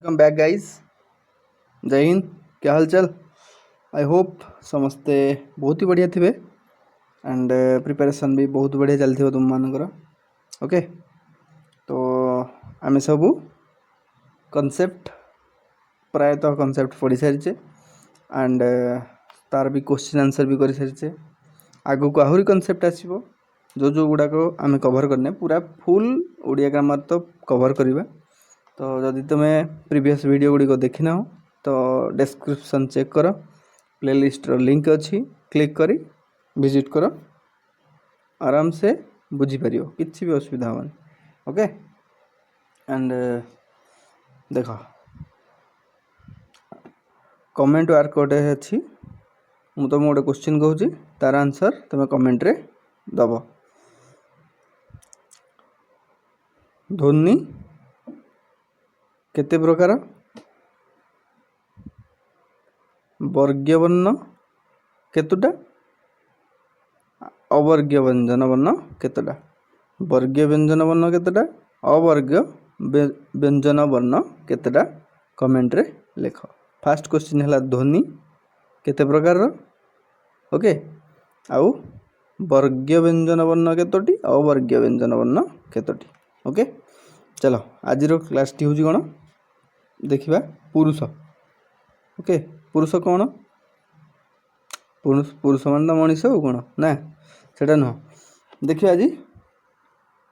Welcome back guys, जय हिंद। क्या हालचाल? I hope ସମସ୍ତେ ବହୁତ ହି ବଢ଼ିଆ ଥିବେ ଆଣ୍ଡ ପ୍ରିପାରେସନ୍ ବି ବହୁତ ବଢ଼ିଆ ଚାଲିଥିବ ତୁମମାନଙ୍କର। ଓକେ, ତ ଆମେ ସବୁ କନସେପ୍ଟ, ପ୍ରାୟତଃ କନସେପ୍ଟ ପଢ଼ି ସାରିଛେ ଆଣ୍ଡ ତାର ବି କୋଶ୍ଚିନ୍ ଆନ୍ସର୍ ବି କରିସାରିଛେ। ଆଗକୁ ଆହୁରି କନସେପ୍ଟ ଆସିବ, ଯେଉଁ ଯେଉଁ ଗୁଡ଼ାକ ଆମେ କଭର୍ କରିନେ। ପୁରା ଫୁଲ୍ ଓଡ଼ିଆ ଗ୍ରାମାର ତ କଭର୍ କରିବା। ତ ଯଦି ତୁମେ ପ୍ରିଭିୟସ୍ ଭିଡ଼ିଓ ଗୁଡ଼ିକ ଦେଖିନାହ, ତ ଡେସ୍କ୍ରିପସନ୍ ଚେକ୍ କର, ପ୍ଲେଲିଷ୍ଟର ଲିଙ୍କ୍ ଅଛି, କ୍ଲିକ୍ କରି ଭିଜିଟ୍ କର, ଆରାମସେ ବୁଝିପାରିବ, କିଛି ବି ଅସୁବିଧା ହେବନି। ଓକେ, ଆଣ୍ଡ ଦେଖ, କମେଣ୍ଟ ୱାର୍କ ଗୋଟେ ଅଛି। ମୁଁ ତୁମକୁ ଗୋଟେ କୋଶ୍ଚିନ୍ କହୁଛି, ତାର ଆନ୍ସର୍ ତୁମେ କମେଣ୍ଟରେ ଦେବ। ଧ୍ୱନି କେତେ ପ୍ରକାର? ବର୍ଗୀୟ ବର୍ଣ୍ଣ କେତୋଟା? ଅବର୍ଗୀୟ ବ୍ୟଞ୍ଜନ ବର୍ଣ୍ଣ କେତୋଟା? ବର୍ଗୀୟ ବ୍ୟଞ୍ଜନ ବର୍ଣ୍ଣ କେତେଟା? ଅବର୍ଗୀୟ ବ୍ୟଞ୍ଜନ ବର୍ଣ୍ଣ କେତେଟା? କମେଣ୍ଟରେ ଲେଖ। ଫାଷ୍ଟ କ୍ୱେଶ୍ଚିନ୍ ହେଲା ଧ୍ୱନି କେତେ ପ୍ରକାରର? ଓକେ, ଆଉ ବର୍ଗୀୟ ବ୍ୟଞ୍ଜନ ବର୍ଣ୍ଣ କେତୋଟି, ଅବର୍ଗୀୟ ବ୍ୟଞ୍ଜନ ବର୍ଣ୍ଣ କେତୋଟି? ଓକେ, ଚାଲ, ଆଜିର କ୍ଲାସ୍ଟି ହେଉଛି କ'ଣ ଦେଖିବା। ପୁରୁଷ। ଓକେ, ପୁରୁଷ କ'ଣ? ପୁରୁଷ ମାନେ ତ ମଣିଷ, ଆଉ କ'ଣ? ନା, ସେଇଟା ନୁହଁ। ଦେଖିବା, ଆଜି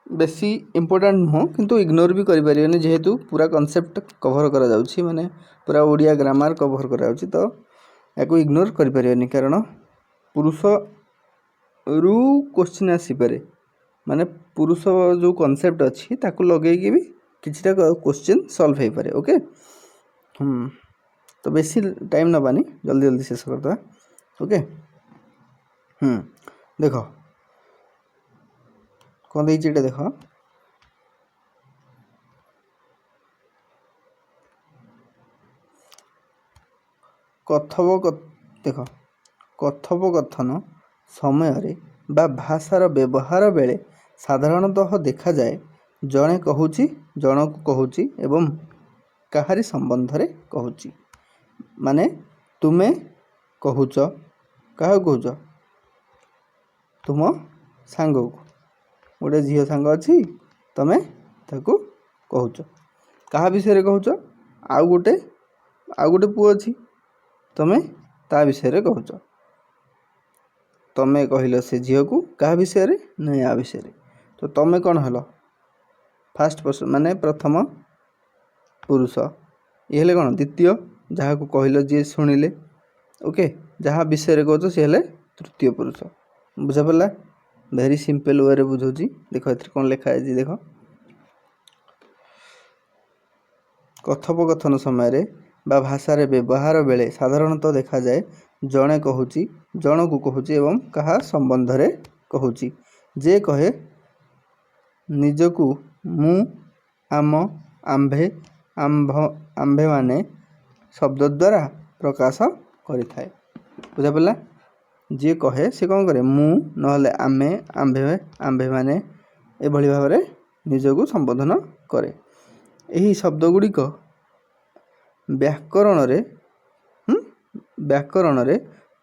ବେଶୀ ଇମ୍ପୋର୍ଟାଣ୍ଟ ନୁହଁ, କିନ୍ତୁ ଇଗ୍ନୋର ବି କରିପାରିବେନି, ଯେହେତୁ ପୁରା କନସେପ୍ଟ କଭର୍ କରାଯାଉଛି, ମାନେ ପୁରା ଓଡ଼ିଆ ଗ୍ରାମାର କଭର୍ କରାଯାଉଛି, ତ ୟାକୁ ଇଗ୍ନୋର କରିପାରିବେନି, କାରଣ ପୁରୁଷରୁ କୋଶ୍ଚିନ୍ ଆସିପାରେ। ମାନେ ପୁରୁଷ ଯେଉଁ କନସେପ୍ଟ ଅଛି, ତାକୁ ଲଗେଇକି ବି କିଛିଟା କୋଶ୍ଚିନ୍ ସଲ୍ଭ ହେଇପାରେ। ଓକେ, ତ ବେଶୀ ଟାଇମ୍ ନେବାନି, ଜଲ୍ଦି ଜଲ୍ଦି ଶେଷ କରିଦେବା। ଓକେ, ଦେଖ କ'ଣ ଦେଇଛି ଏଇଟା ଦେଖ। କଥୋପ ଦେଖ, କଥୋପକଥନ ସମୟରେ ବା ଭାଷାର ବ୍ୟବହାର ବେଳେ ସାଧାରଣତଃ ଦେଖାଯାଏ ଜଣେ କହୁଛି, ଜଣକୁ କହୁଛି ଏବଂ କାହାରି ସମ୍ବନ୍ଧରେ କହୁଛି। ମାନେ ତୁମେ କହୁଛ, କାହାକୁ କହୁଛ? ତୁମ ସାଙ୍ଗକୁ। ଗୋଟେ ଝିଅ ସାଙ୍ଗ ଅଛି, ତୁମେ ତାକୁ କହୁଛ। କାହା ବିଷୟରେ କହୁଛ? ଆଉ ଗୋଟେ ପୁଅ ଅଛି, ତୁମେ ତା ବିଷୟରେ କହୁଛ। ତମେ କହିଲ ସେ ଝିଅକୁ, କାହା ବିଷୟରେ? ନା, ୟା ବିଷୟରେ। ତ ତମେ କ'ଣ ହେଲ? ଫାଷ୍ଟ ପର୍ସନ୍, ମାନେ ପ୍ରଥମ ପୁରୁଷ। ଇଏ ହେଲେ କ'ଣ? ଦ୍ୱିତୀୟ, ଯାହାକୁ କହିଲ, ଯିଏ ଶୁଣିଲେ। ଓକେ, ଯାହା ବିଷୟରେ କହୁଛ, ସିଏ ହେଲେ ତୃତୀୟ ପୁରୁଷ। ବୁଝାପଡ଼ିଲା? ଭେରି ସିମ୍ପଲ୍ ୱେରେ ବୁଝାଉଛି। ଦେଖ, ଏଥିରେ କ'ଣ ଲେଖା ହେଇଛି ଦେଖ। କଥୋପକଥନ ସମୟରେ ବା ଭାଷାରେ ବ୍ୟବହାର ବେଳେ ସାଧାରଣତଃ ଦେଖାଯାଏ ଜଣେ କହୁଛି, ଜଣକୁ କହୁଛି ଏବଂ କାହା ସମ୍ବନ୍ଧରେ କହୁଛି। ଯେ କହେ ନିଜକୁ ମୁଁ, ଆମ, ଆମ୍ଭେ, ଆମ୍ଭ, ଆମ୍ଭେମାନେ ଶବ୍ଦ ଦ୍ୱାରା ପ୍ରକାଶ କରିଥାଏ। ବୁଝାପଡ଼ିଲା? ଯିଏ କହେ, ସେ କ'ଣ କରେ? ମୁଁ, ନହେଲେ ଆମେ, ଆମ୍ଭେ, ଆମ୍ଭେମାନେ, ଏଭଳି ଭାବରେ ନିଜକୁ ସମ୍ବୋଧନ କରେ। ଏହି ଶବ୍ଦ ଗୁଡ଼ିକ ବ୍ୟାକରଣରେ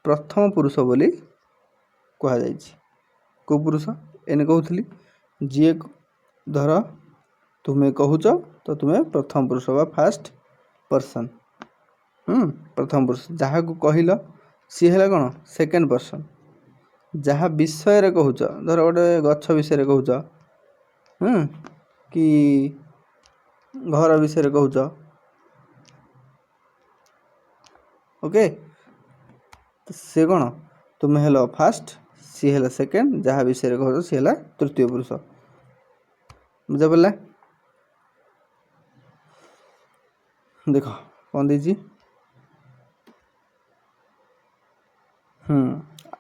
ପ୍ରଥମ ପୁରୁଷ ବୋଲି କୁହାଯାଇଛି। କେଉଁ ପୁରୁଷ? ଏନେ କହୁଥିଲି, ଯିଏ ଧର ତୁମେ କହୁଛ, ତ ତୁମେ ପ୍ରଥମ ପୁରୁଷ ବା ଫାଷ୍ଟ ପର୍ସନ୍, ପ୍ରଥମ ପୁରୁଷ। ଯାହାକୁ କହିଲ, ସିଏ ହେଲା କ'ଣ? Second person. ଯାହା ବିଷୟରେ କହୁଛ, ଧର ଗୋଟେ ଗଛ ବିଷୟରେ କହୁଛ କି ଘର ବିଷୟରେ କହୁଛ, ଓକେ, ତ ସେ କ'ଣ? ତୁମେ ହେଲ ଫାଷ୍ଟ, ସିଏ ହେଲା ସେକେଣ୍ଡ, ଯାହା ବିଷୟରେ କହୁଛ ସିଏ ହେଲା ତୃତୀୟ ପୁରୁଷ। ବୁଝାପଡ଼ିଲା? ଦେଖ କ'ଣ ଦେଇଛି।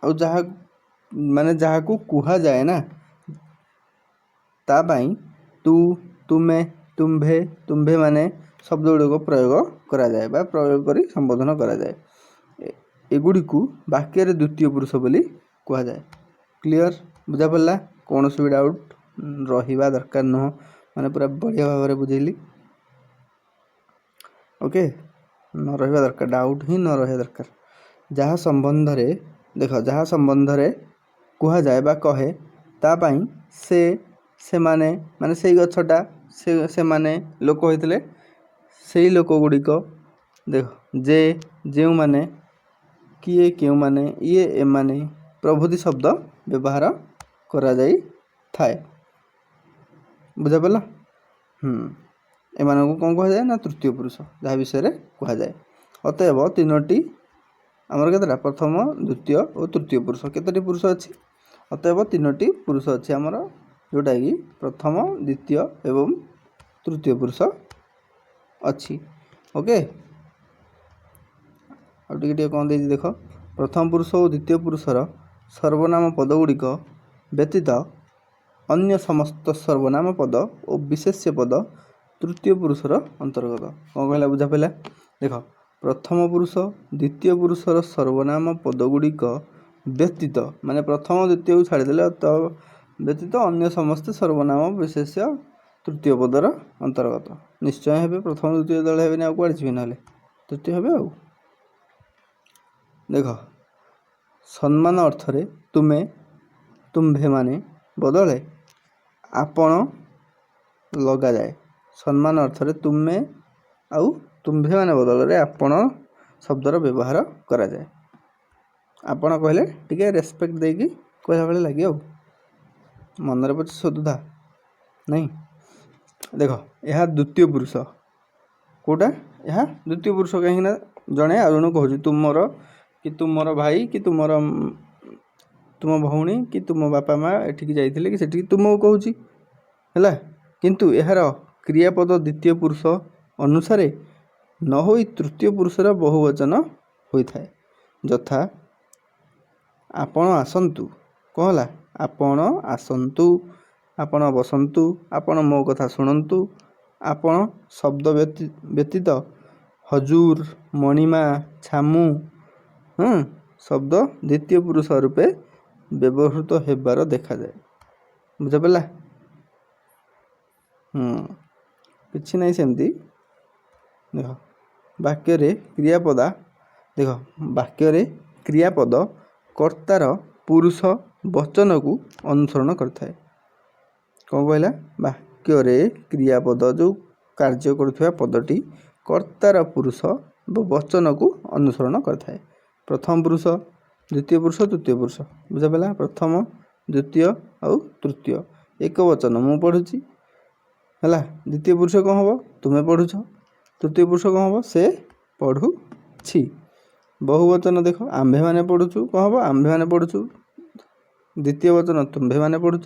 ଆଉ ଯାହା ମାନେ ଯାହାକୁ କୁହାଯାଏ ନା, ତା ପାଇଁ ତୁ, ତୁମେ, ତୁମ୍ଭେ, ତୁମ୍ଭେମାନେ ଶବ୍ଦ ଗୁଡ଼ିକ ପ୍ରୟୋଗ କରାଯାଏ ବା ପ୍ରୟୋଗ କରି ସମ୍ବୋଧନ କରାଯାଏ। ଏଗୁଡ଼ିକୁ ବାକ୍ୟରେ ଦ୍ୱିତୀୟ ପୁରୁଷ ବୋଲି କୁହାଯାଏ। କ୍ଲିଅର୍? ବୁଝାପଡ଼ିଲା? କୌଣସି ବି ଡାଉଟ୍ ରହିବା ଦରକାର ନୁହଁ, ମାନେ ପୁରା ବଢ଼ିଆ ଭାବରେ ବୁଝେଇଲି। ଓକେ, ନ ରହିବା ଦରକାର, ଡାଉଟ୍ ହିଁ ନ ରହିବା ଦରକାର। ଯାହା ସମ୍ବନ୍ଧରେ, ଦେଖ, ଯାହା ସମ୍ବନ୍ଧରେ କୁହାଯାଏ ବା କହେ, ତା ପାଇଁ ସେ, ସେମାନେ, ମାନେ ସେଇ ଗଛଟା, ସେ, ସେମାନେ ଲୋକ ହେଇଥିଲେ ସେଇ ଲୋକ ଗୁଡ଼ିକ। ଦେଖ, ଯେ, ଯେଉଁମାନେ, କିଏ, କେଉଁମାନେ, ଇଏ, ଏମାନେ ପ୍ରଭୃତି ଶବ୍ଦ ବ୍ୟବହାର କରାଯାଇଥାଏ। ବୁଝାପଡ଼ିଲା? ଏମାନଙ୍କୁ କ'ଣ କୁହାଯାଏ ନା ତୃତୀୟ ପୁରୁଷ, ଯାହା ବିଷୟରେ କୁହାଯାଏ। ଅତଏବ ତିନୋଟି ଆମର କେତେଟା? ପ୍ରଥମ, ଦ୍ୱିତୀୟ ଓ ତୃତୀୟ ପୁରୁଷ। କେତୋଟି ପୁରୁଷ ଅଛି? ଅତଏବ ତିନୋଟି ପୁରୁଷ ଅଛି ଆମର, ଯେଉଁଟାକି ପ୍ରଥମ, ଦ୍ୱିତୀୟ ଏବଂ ତୃତୀୟ ପୁରୁଷ ଅଛି। ଓକେ, ଆଉ ଟିକେ ଟିକେ କ'ଣ ଦେଇଛି ଦେଖ। ପ୍ରଥମ ପୁରୁଷ ଓ ଦ୍ୱିତୀୟ ପୁରୁଷର ସର୍ବନାମ ପଦଗୁଡ଼ିକ ବ୍ୟତୀତ ଅନ୍ୟ ସମସ୍ତ ସର୍ବନାମ ପଦ ଓ ବିଶେଷ୍ୟ ପଦ ତୃତୀୟ ପୁରୁଷର ଅନ୍ତର୍ଗତ। କ'ଣ କହିଲା, ବୁଝା ପଡ଼ିଲା? ଦେଖ, ପ୍ରଥମ ପୁରୁଷ, ଦ୍ୱିତୀୟ ପୁରୁଷର ସର୍ବନାମ ପଦଗୁଡ଼ିକ ବ୍ୟତୀତ, ମାନେ ପ୍ରଥମ ଦ୍ୱିତୀୟକୁ ଛାଡ଼ିଦେଲେ ତ ବ୍ୟତୀତ ଅନ୍ୟ ସମସ୍ତେ ସର୍ବନାମ, ବିଶେଷ୍ୟ ତୃତୀୟ ପଦର ଅନ୍ତର୍ଗତ ନିଶ୍ଚୟ ହେବେ। ପ୍ରଥମ ଦ୍ୱିତୀୟ ଯେତେବେଳେ ହେବେନି, ଆଉ କୁଆଡ଼େ ଯିବେ? ନହେଲେ ତୃତୀୟ ହେବେ। ଆଉ ଦେଖ, ସମ୍ମାନ ଅର୍ଥରେ ତୁମେ, ତୁମ୍ଭେମାନେ ବଦଳେ ଆପଣ ଲଗାଯାଏ। ସମ୍ମାନ ଅର୍ଥରେ ତୁମେ ଆଉ ତୁମ୍ଭେମାନେ ବଦଳରେ ଆପଣ ଶବ୍ଦର ବ୍ୟବହାର କରାଯାଏ। ଆପଣ କହିଲେ ଟିକେ ରେସପେକ୍ଟ ଦେଇକି କହିଲା ଭଳି ଲାଗିବ, ଆଉ ମନରେ ପଛେ ଶୋଧୁଥା ନାଇଁ। ଦେଖ, ଏହା ଦ୍ୱିତୀୟ ପୁରୁଷ। କେଉଁଟା? ଏହା ଦ୍ୱିତୀୟ ପୁରୁଷ, କାହିଁକି ନା ଜଣେ ଆଉ ଜଣକୁ କହୁଛି, ତୁମର କି ତୁମର ଭାଇ କି ତୁମର ତୁମ ଭଉଣୀ କି ତୁମ ବାପା ମା ଏଠିକି ଯାଇଥିଲେ କି ସେଠିକି, ତୁମକୁ କହୁଛି, ହେଲା। କିନ୍ତୁ ଏହାର କ୍ରିୟାପଦ ଦ୍ୱିତୀୟ ପୁରୁଷ ଅନୁସାରେ ନ ହୋଇ ତୃତୀୟ ପୁରୁଷର ବହୁବଚନ ହୋଇଥାଏ। ଯଥା, ଆପଣ ଆସନ୍ତୁ। କ'ଣ ହେଲା? ଆପଣ ଆସନ୍ତୁ, ଆପଣ ବସନ୍ତୁ, ଆପଣ ମୋ କଥା ଶୁଣନ୍ତୁ। ଆପଣ ଶବ୍ଦ ବ୍ୟତୀତ ହଜୁର, ମଣିମା, ଛାମୁ ଶବ୍ଦ ଦ୍ୱିତୀୟ ପୁରୁଷ ରୂପେ ବ୍ୟବହୃତ ହେବାର ଦେଖାଯାଏ। ବୁଝାପଡ଼ିଲା? କିଛି ନାହିଁ ସେମିତି। ଦେଖ, ବାକ୍ୟରେ କ୍ରିୟାପଦା, ଦେଖ, ବାକ୍ୟରେ କ୍ରିୟାପଦ କର୍ତ୍ତାର ପୁରୁଷ ବଚନକୁ ଅନୁସରଣ କରିଥାଏ। କ'ଣ କହିଲା? ବାକ୍ୟରେ କ୍ରିୟାପଦ, ଯେଉଁ କାର୍ଯ୍ୟ କରୁଥିବା ପଦଟି କର୍ତ୍ତାର ପୁରୁଷ ବଚନକୁ ଅନୁସରଣ କରିଥାଏ। ପ୍ରଥମ ପୁରୁଷ, ଦ୍ୱିତୀୟ ପୁରୁଷ, ତୃତୀୟ ପୁରୁଷ। ବୁଝାପଡ଼ିଲା? ପ୍ରଥମ, ଦ୍ୱିତୀୟ ଆଉ ତୃତୀୟ। ଏକ ବଚନ ମୁଁ ପଢ଼ୁଛି ହେଲା। ଦ୍ୱିତୀୟ ପୁରୁଷ କ'ଣ ହେବ? ତୁମେ ପଢ଼ୁଛ। ତୃତୀୟ ପୁରୁଷ କ'ଣ ହେବ? ସେ ପଢ଼ୁଛି। ବହୁବଚନ ଦେଖ, ଆମ୍ଭେମାନେ ପଢ଼ୁଛୁ। କ'ଣ ହେବ? ଆମ୍ଭେମାନେ ପଢ଼ୁଛୁ। ଦ୍ୱିତୀୟ ବଚନ ତୁମ୍ଭେମାନେ ପଢ଼ୁଛ।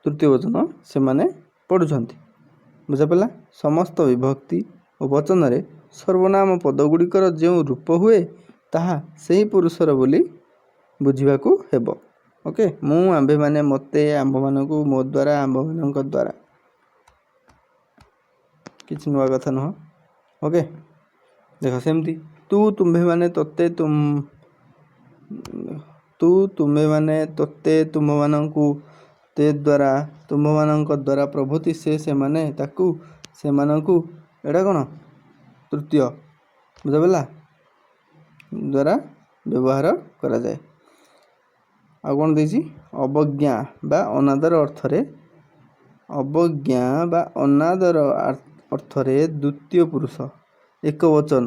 ତୃତୀୟ ବଚନ ସେମାନେ ପଢ଼ୁଛନ୍ତି। ବୁଝାପଡ଼ିଲା? ସମସ୍ତ ବିଭକ୍ତି ଓ ବଚନରେ ସର୍ବନାମ ପଦଗୁଡ଼ିକର ଯେଉଁ ରୂପ ହୁଏ, ତାହା ସେହି ପୁରୁଷର ବୋଲି ବୁଝିବାକୁ ହେବ। ଓକେ, ମୁଁ, ଆମ୍ଭେମାନେ, ମୋତେ, ଆମ୍ଭମାନଙ୍କୁ, ମୋ ଦ୍ୱାରା, ଆମ୍ଭମାନଙ୍କ ଦ୍ୱାରା। କିଛି ନୂଆ କଥା ନୁହଁ। ଓକେ, ଦେଖ, ସେମିତି ତୁ, ତୁମ୍ଭେମାନେ, ତୋତେ, ତୁ, ତୁମ୍ଭେମାନେ, ତୋତେ, ତୁମ୍ଭମାନଙ୍କୁ, ତେ ଦ୍ୱାରା, ତୁମ୍ଭମାନଙ୍କ ଦ୍ୱାରା ପ୍ରଭୃତି ସେ, ସେମାନେ, ତାକୁ, ସେମାନଙ୍କୁ, ଏଇଟା କ'ଣ? ତୃତୀୟ। ବୁଝାପଡ଼ିଲା? ଦ୍ୱାରା ବ୍ୟବହାର କରାଯାଏ। ଆଉ କ'ଣ ଦେଇଛି? ଅବଜ୍ଞା ବା ଅନାଦର ଅର୍ଥରେ, ଅବଜ୍ଞା ବା ଅନାଦର ଅର୍ଥରେ ଦ୍ୱିତୀୟ ପୁରୁଷ ଏକ ବଚନ,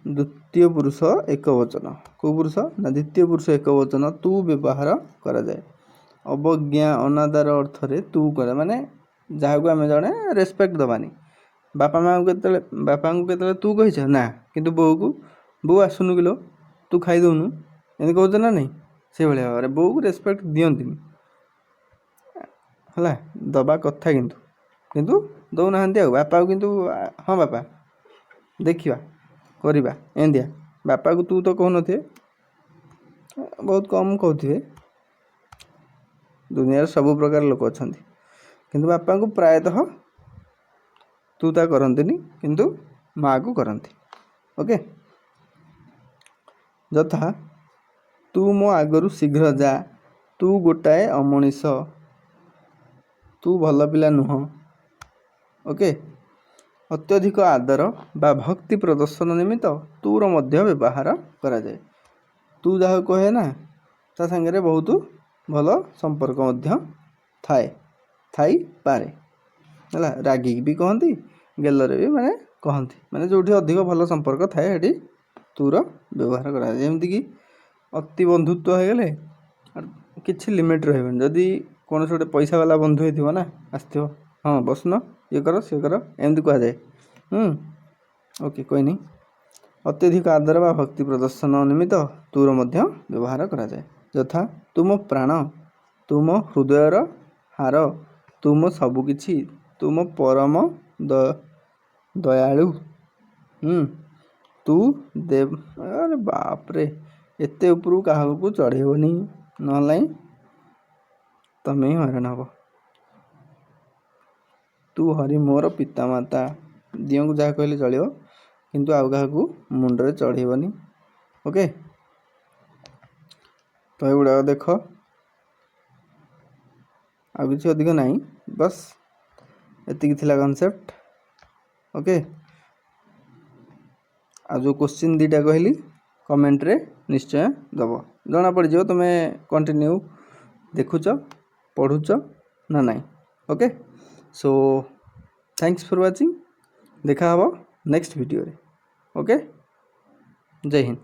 ଦ୍ୱିତୀୟ ପୁରୁଷ ଏକ ବଚନ। କେଉଁ ପୁରୁଷ ନା ଦ୍ୱିତୀୟ ପୁରୁଷ ଏକ ବଚନ ତୁ ବ୍ୟବହାର କରାଯାଏ। ଅବଜ୍ଞା, ଅନାଦର ଅର୍ଥରେ ତୁ କରେ, ମାନେ ଯାହାକୁ ଆମେ ଜଣେ ରେସପେକ୍ଟ ଦେବାନି। ବାପା ମାଆଙ୍କୁ କେତେବେଳେ, ବାପାଙ୍କୁ କେତେବେଳେ ତୁ କହିଛ? ନା। କିନ୍ତୁ ବୋଉକୁ, ବୋଉ ଆସୁନୁ କିଲୋ, ତୁ ଖାଇଦେଉନୁ, ଏମିତି କହୁଛ ନା ନାହିଁ? ସେଇଭଳିଆ ଭାବରେ ବୋଉକୁ ରେସପେକ୍ଟ ଦିଅନ୍ତିନି, ହେଲା। ଦେବା କଥା କିନ୍ତୁ, କିନ୍ତୁ ଦେଉନାହାନ୍ତି। ଆଉ ବାପାକୁ କିନ୍ତୁ, ହଁ ବାପା, ଦେଖିବା, କରିବା, ଏମିତିଆ। ବାପାକୁ ତୁ ତ କହୁନଥିବେ, ବହୁତ କମ୍ କହୁଥିବେ। ଦୁନିଆରେ ସବୁ ପ୍ରକାର ଲୋକ ଅଛନ୍ତି, କିନ୍ତୁ ବାପାଙ୍କୁ ପ୍ରାୟତଃ ତୁ ତା କରନ୍ତିନି, କିନ୍ତୁ ମାଆକୁ କରନ୍ତି। ଓକେ, ଯଥା, ତୁ ମୋ ଆଗରୁ ଶୀଘ୍ର ଯା, ତୁ ଗୋଟାଏ ଅମଣିଷ, ତୁ ଭଲ ପିଲା ନୁହଁ। ଓକେ। ଅତ୍ୟଧିକ ଆଦର ବା ଭକ୍ତି ପ୍ରଦର୍ଶନ ନିମିତ୍ତ ତୁର ମଧ୍ୟ ବ୍ୟବହାର କରାଯାଏ। ତୁ ଯାହାକୁ କହେ ନା, ତା ସାଙ୍ଗରେ ବହୁତ ଭଲ ସମ୍ପର୍କ ମଧ୍ୟ ଥାଏ, ଥାଇପାରେ, ହେଲା। ରାଗିକି ବି କହନ୍ତି, ଗେଲରେ ବି ମାନେ କହନ୍ତି। ମାନେ ଯେଉଁଠି ଅଧିକ ଭଲ ସମ୍ପର୍କ ଥାଏ, ସେଠି ତୁର ବ୍ୟବହାର କରାଯାଏ। ଯେମିତିକି ଅତି ବନ୍ଧୁତ୍ୱ ହେଇଗଲେ କିଛି ଲିମିଟ୍ ରହିବନି। ଯଦି କୌଣସି ଗୋଟେ ପଇସା ବାଲା ବନ୍ଧୁ ହେଇଥିବ ନା, ଆସିଥିବ, "ହଁ, ବସୁନ, ଇଏ କର, ସିଏ କର", ଏମିତି କୁହାଯାଏ। ଓକେ, କହିନି। ଅତ୍ୟଧିକ ଆଦର ବା ଭକ୍ତି ପ୍ରଦର୍ଶନ ନିମିତ୍ତ ତୁର ମଧ୍ୟ ବ୍ୟବହାର କରାଯାଏ। ଯଥା, ତୁ ମୋ ପ୍ରାଣ, ତୁ ମୋ ହୃଦୟର ହାର, ତୁ ମୋ ସବୁକିଛି, ତୁ ମୋ ପରମ ଦୟାଳୁ। ତୁ ଦେବ। ଆରେ ବାପରେ, ଏତେ ଉପରକୁ କାହାକୁ ଚଢ଼େଇବନି, ନହେଲେ ନାହିଁ ତମେ ହିଁ ହଇରାଣ ହେବ। ତୁ ହରି ମୋର ପିତାମାତା। ଦିଅଙ୍କୁ ଯାହା କହିଲେ ଚଳିବ, କିନ୍ତୁ ଆଉ କାହାକୁ ମୁଣ୍ଡରେ ଚଢ଼େଇବନି। ଓକେ, ତ ଏଗୁଡ଼ାକ ଦେଖ, ଆଉ କିଛି ଅଧିକ ନାହିଁ, ବାସ୍ ଏତିକି ଥିଲା କନସେପ୍ଟ। ଓକେ, ଆଉ ଯେଉଁ କୋଶ୍ଚିନ୍ 2ଟା କହିଲି, କମେଣ୍ଟରେ ନିଶ୍ଚୟ ଦେବ। ଜଣାପଡ଼ିଯିବ ତୁମେ କଣ୍ଟିନ୍ୟୁ ଦେଖୁଛ, ପଢ଼ୁଛ ନା ନାହିଁ। Okay, so thanks for watching. ଦେଖା ହେବ ନେକ୍ସଟ ଭିଡ଼ିଓରେ। ଓକେ, ଜୟ ହିନ୍ଦ।